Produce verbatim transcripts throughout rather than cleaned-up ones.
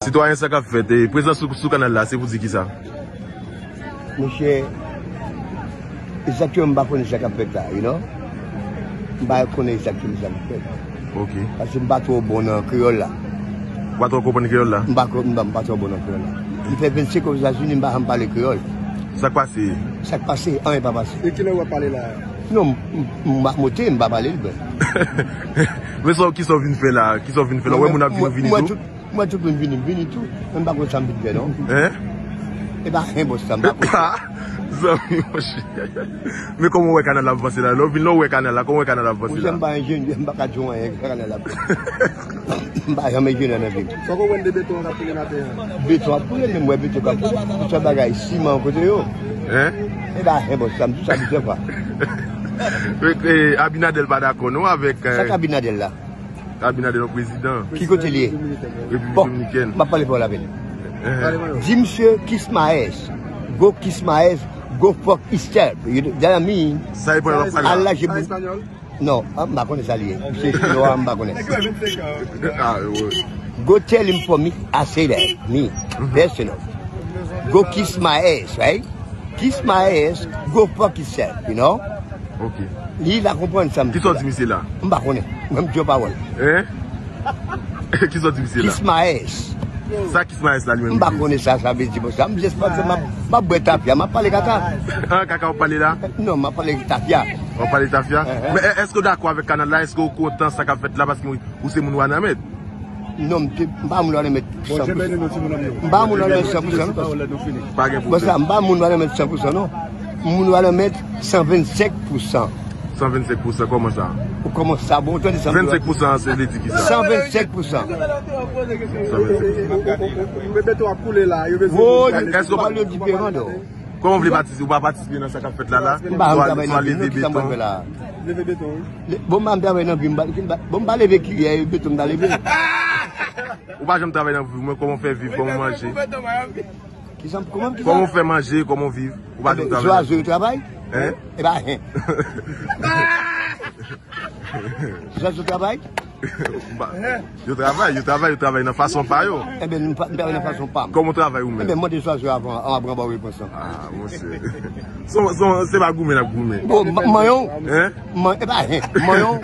Sitwayen, sa k ap fèt? E, prezans sou, sou kanal la, se pou di kisa? Monchè, egzakteman, m pa konnen sa k ap fèt la, you know? M pa konnen egzakteman sa k ap fèt. Ok. Paske m pa twò bon nan kreyòl la. Ou pa twò konprann kreyòl la? M pa ko-, m pa, m pa twò bon nan kreyòl la. M fè vennsenk an Ozetazini, m pa janm pale kreyòl. Sa k pase? Sa k pase? Anyen pa pase. E kilè w ap pale la? Non, m, m, m ap monte, m pa pale l, bro. Men sa, kisa w vin fè la? Kisa w vin fè la? Ou wè moun ap vin, vini tou? Mwen, tout moun vini, m vini tou. Men m pa konn sa m vin fè, non. Hein? E pa anyen, bòs, sa m pa konn. Epa, zanmi, monchè. Men kòman w wè kanal la ap vanse la? Lè w vin la, w wè kanal la, kòman w wè kanal la ap vanse la? Monchè, m pa enjenyè, m pa ka di w anyen, kanal la ap vanse. M pa janm enjenyè nan vi m. Sa w konprann de beton k ap koule maten an? Beton ap koule, men m wè beton k ap koule. Tout sa bagay, siman kote yo. Hein? E pa anyen, bòs, sa m di w sa plizyè fwa. E, e, Abinader pa dakò, non, avèk, euh, sa k Abinader la? Abinader, yon prezidan. Ki kote li ye? Repiblik Dominikèn. M ap pale pou l avè l. Eh. Di misye kiss my ass. Go kiss my ass. Go fuck yourself. You know what I mean? Sa e pral ap pale la. Al laje bou. Non, ah, m pa konnen sa li ye. Misye chinwa, m pa konnen. Ah, wi. Go tell him for me, I say that. Me, personal. Go kiss my ass, right? Kiss my ass, go fuck yourself, you know? Ok. Li la konprann sa m di la. Kisa w di misye la? M pa konnen. Mwen m di yon pawòl. Hein? Kisa w di misye la? Kiss my ass. Sa kiss my ass la li menm li di? M pa konnen sa sa vle di, bon, sa m jis panse m ap, m ap bwè tafya, m ap pale kaka. Ah, kaka w ap pale la? Non, m ap pale tafya. W ap pale tafya? Ehe. Men è-, èske w dakò avèk kanal la? Èske w kontan sa k ap fèt la paske ou se moun Wanament? Non, m te, m pa moun Wanament san pou san. M pa moun Wanament san pou san, non. Pa gen pwoblèm. Bon, sa, m pa moun Wanament san pou san, non. M moun Wanament san vennsenk pou san. San vennsenk pou san, kòman sa? Ou kòman sa? Bon, ou tande sa m di w? Vennsenk pou san, se vle di kisa? San vennsenk pou san. San vennsenk pou san. Èske w pa, pale diferan, non? Kòman w vle patisipe? Ou pa patisipe nan sa k ap fèt la, la? M pa janm travay nan vil, non, kisa m pral fè la? Leve beton, wi. Bon, m pa janm travay nan vil, m pa, bon, m pa leve kiyè, beton m ta leve. Ou pa janm travay nan vi w, men kòman w fè viv, kòman w manje? Kisa, kòman, kisa? Kòman w fè manje, kòman w viv? Ou pa janm travay nan vi w. Zwazo yo travay? Hein? E pa, hein. Zwazo travay? Ba, yo travay, yo travay, yo travay nan fason pa yo. Enben, nou pa, nou travay nan fason pa m. Kòman w travay ou menm? Enben, mande zwazo avan, an aprann ba w repons lan. Ah, monchè. Se, se, se pa goumen n ap goumen. Bon, m-, manyen w. Hein? Man-, e pa, hein, manyen w.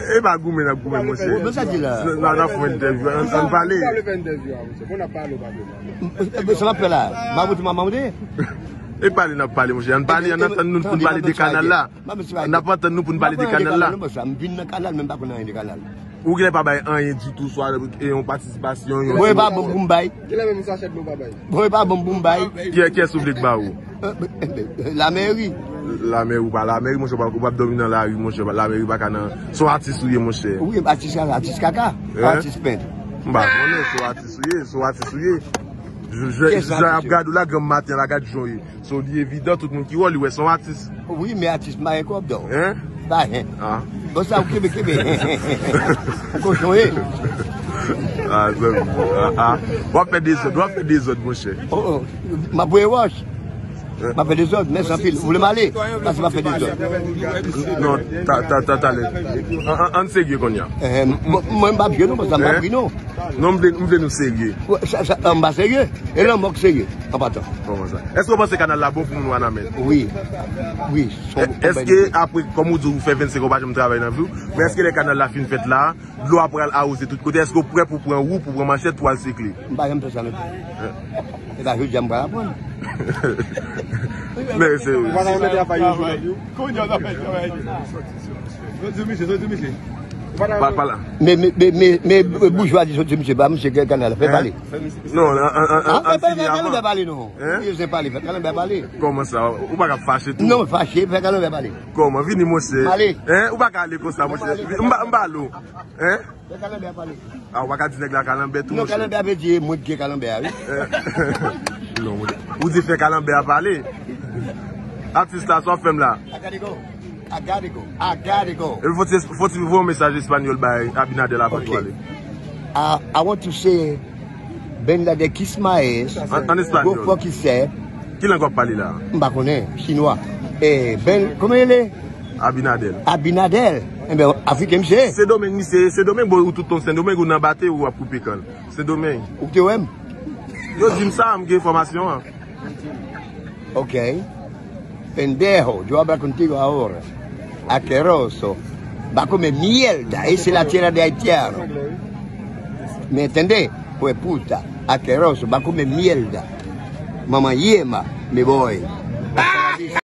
E pa goumen n ap goumen, monchè. Bon, sa di la. N a, n a fè yon entèvyou, ann, ann pale. Ou pa vle fè entèvyou a, monchè. Bon, n ap pale, ou pa vle pale. Enben, sa m ap fè la. M ap monte, m ap monte. E pale n ap pale, monchè. Ann pale, ann antann nou pou n pale de kanal la. N ap antann nou pou n pale de kanal la. M vin nan kanal, men m pa konn anyen de kanal. Ou genlè pa bay anyen ditou, swa, e, yon patisipasyon, yon... Bon, e pa bon pou m bay. Kilè menm sachè dlo pa bay? Bon, e pa bon pou m bay. Kiyès, kiyès ou vle k ba ou? Lamèri. Lamèri, ou pa lamèri, monchè, ou pa, ou p ap dòmi nan lari, monchè, lamèri pa ka nan, se yon atis ou ye, monchè. Wi, atis kaka, atis kaka, atis pent. M pa konnen, se yon atis ou ye, se yon atis ou ye. Jan y ap gade w la, granm maten la, gad jan w ye. So, li evidan, tout moun ki wè w, li wè se yon atis. Wi, men atis m pa gen kòb, dò. Hein? Pa gen. Ah. Bon, sa, ou kenbe, kenbe. Kochon, e. Ah, zanmi. Ah, ah. W ap fè dezòd, w ap fè dezòd, monchè. Oh, oh. M ap voye wòch. M ap fè dezòd, mèsi anpil. Ou vle m ale? Pase m ap fè dezòd. Non, ta, ta, ta, talè. An, an, ann serye kounye a. Eh, bon, mwen m p ap jwe non, paske m p ap ri non. Non, m vle, m vle nou serye. Sa, sa, m pa serye. E lanmò k serye, an patan. Kòman sa? Èske w panse kanal la bon pou moun Wanament? Wi. Wi. Èske apre, kòm ou di, ou fè vennsenk an, ou pa janm travay nan vi w, men èske lè kanal la fin fèt la, dlo a pral awoze tout kote, èske w prè pou pran wou, pou pran manchèt, pou al sekle? M pa janm fè sa non plis. E pa jodi a m pral aprann. Men se... Ou pa ta renmen travay yon jou nan vi w? Soti misye, soti misye. Pa, pa la. Men, men, men, men, men, boujwa di soti misye, ba misye gen kanal, fè pale. Non, an, an, an, an, fè, fè, fè kanal la pale non. Hein? Li zen pale, fè kanal la pale. Kòman sa? Ou pa ka fache tou? Non, fache, fè kanal la pale. Kòman? Vini, monchè. Pale. Hein? Ou pa ka ale konsa, monchè. M pa, m pa lo. Hein? Fè kalanbè a pale. Ah, ou pa ka di nèg la kalanbè tou, monchè. Non, kalanbè a vle di mwen ki gen kalanbè a, wi. Non, ou di fè kalanbè a pale. Atis la, sa w ap fè m la? I gotta go. I gotta go. I gotta go. E fò ti, fò ti voye yon mesaj espanyòl bay Abinader la avan pou ale. I, I want to say, Ben Laden kiss my ass. An, an espanyòl. Go fuck yourself. Ki lang w ap pale la? M pa konnen, chinwa. Eh, Ben, kòman rele? Abinader. Abinader. Enben, Afriken misye ye. Sendomeng misye, Sendomeng bò ou tout ton Sendomeng ou nan bate ou ap koupe kann. Sendomeng. Ou te wè m? Yo di m sa, m gen enfòmasyon an. Ok. Pendejo, yo hablo contigo ahora. Asqueroso. Va a comer mierda. Esa es la tierra de haitiano. ¿Me entendés? Pues puta. Asqueroso. Va a comer mierda. Mamá yema. Me voy.